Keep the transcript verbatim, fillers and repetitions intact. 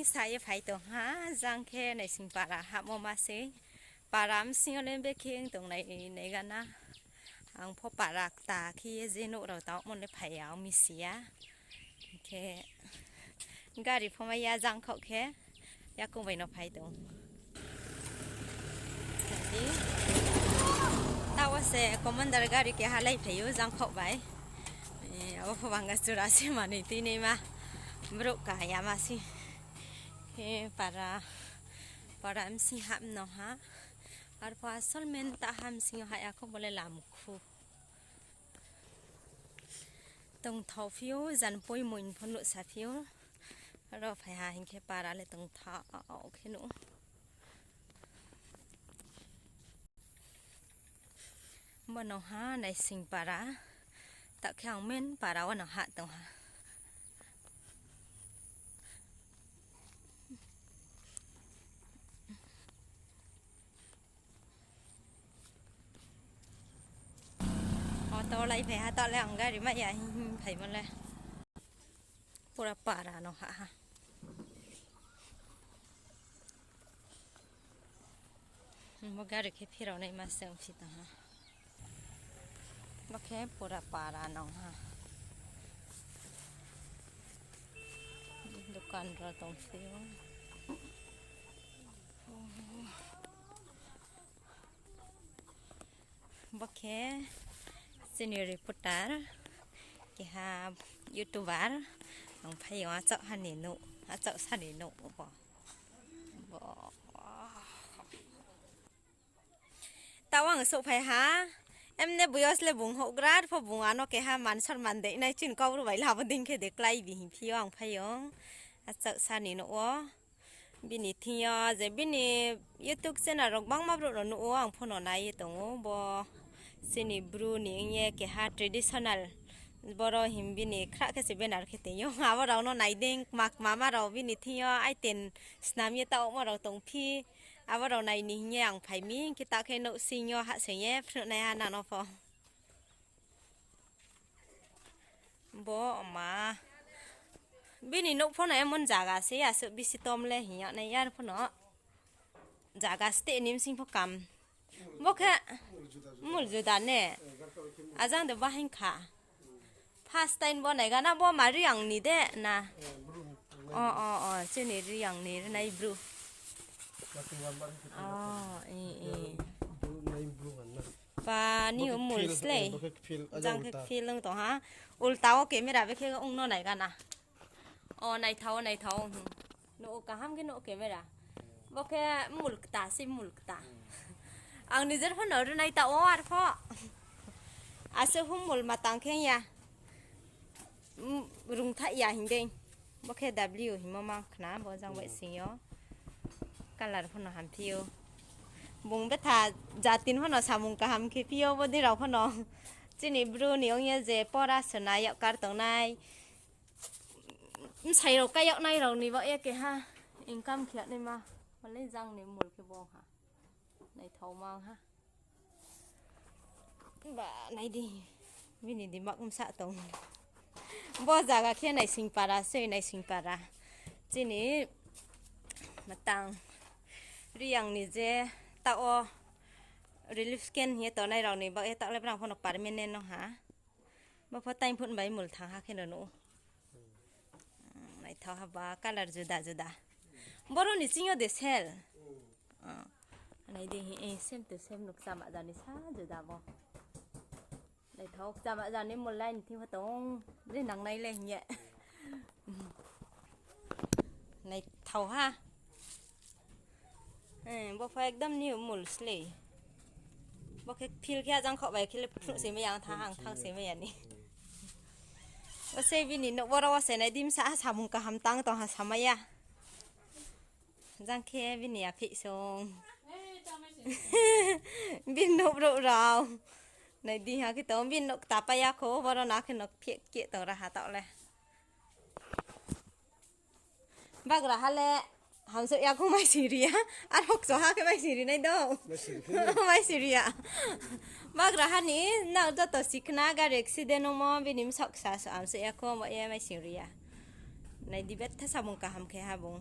Sa ye phai tong ha, jang khe naising para hahmo ma sei. Para bsing yo le bekhe ong tong nai, nai gana. Ang pho para kta khe ye je nouh rao tangmo le phai ya, ong mi si ya. Hing khe gari pho mai ya jang khaoh khe, yakoung bai no phai tong. Taoh wo se commander gari keha lai phai ou jang khaoh bai. Abo pho banga chura se manoi tuinaima. Brouh ka ya ma se. Khe para, para bsing hah no ha. Arphuh asol main ta ha bsing yo hah ya kho bo le lamkhu. Tongthao phi ou, jan poimoi pho nuhsa phi ou. Aro phai ha hing khe para le tongthao khe nuh ou. Bo no ha naising para. Taoh khe ang main para wo no hah tong ha. Auto lai phai ha, taoh le ang gari mai ya hing hing phaimo le. Pura para no hah ha. Bo gari khe phirao naima se ongphi tong ha. Bo khe pura para no ha. Dukan rao tongphi ou. Bo khe chini reporter, keha YouTuber, ang phai ou achouh ha ni nouh, achouh sa ni nouh bo. Bo. Taoh ang souhphai ha, emne boyos le bung houhgra pho bung ano keha man sorman dei nai chini kau bru bai labo dei khe de klái bi hingphi ou ang phai ou. Achouh sa ni nouh wo. Bini thing yo je bini YouTube channel rao gbangma brouh rao nuh ou, ang pho no nai ye tong ou bo. Chini bru ni ong ye keha traditional. Boro him bini khrah khe se banner khe tong ou. Abo rao no nai dei, kma kma ma rao bini thing yo item snam ye taohmo rao tongphi. Abo rao nai ni hing ye ang phai mi, khe taoh khe nouhsing yo hahsoing ye phnuhnaiha nang no pho. Bo ma. Bini nouh pho no emon zaga se asuh bisi tom le hing yag nai yar pho no. Zaga steh ni bsing pho kam. Bo khe mul juda ne. Ajang de bahai kha. First time bo nai gana bo ma Reang ni de na. O, o, o, chini Reang ni rinai bru. O, i, i. Ba ni umul slei. Jang khe field ong tong ha. Ulta wo camera bekhe ong no nai gana. O, naithao, naithao. Nouh kaham khe nouh camera. Bo khe mul kta se mul kta. Ang nijer pho no rinai ta o arpho. Asuh humul ma tang khe ya. Rungthaih ya hing dei. Bo khe W hingmo ma khna bo jang bai sing yo. Colour pho no hamphi ou. Bung betha jatin pho no samung kaham khe phi ou bodei rao pho no. Chini bru ni ong ye je pora sona yag kar tongnai. Bsai rao kai yag nai rao ni baoh ye keha income khe yag naima. Malai jang ni mul khe bo ha. Naithao ma ha. Ba nai di. Bini dimag bsa tong. Bo zaga khe Naisingpara sei, Naisingpara. Chini matang Reang ni je taoh wo relief camp hing ye tongnai rao ni baoh ye taoh le brang pho no permanent no ha. Bo pho time phut bai mul thanng ha khe no nuh ou. Naithao ha ba colour juda juda. Boro ni ching yo de sel. Nai di, same to same no kchama jani sa juda bo. Naithao kchama jani mul line thing pho tong. Je nangnai le hing ye. Naithao ha. Bo pho ekdom new mul slei. Bo khe field khe ajang khaoh bai khe le phnuh se mai ya, ang thanng, ang thanng se mai ya ni. Bo se bini nouh boro wo se nai di, bsa ha samung kaham tang tong ha samai ya. Jang khe bini aphih song. Bini nouh brouh rao. Nai di ha khe tong, bini nouh kta pai ya kho, boro na khe no phih khe tong ra ha taoh le. Bagraha le hamsouh ya kho, maising ri ya. Aro kchoha khe maising ri nai do. Maising ri ya. Bagraha ni nrao joto sikhna gari accident ongmo, bini bsaoh ksa so hamsouh ya kho, bo ye maising ri ya. Nai di, betha samung kaham khe ha bung.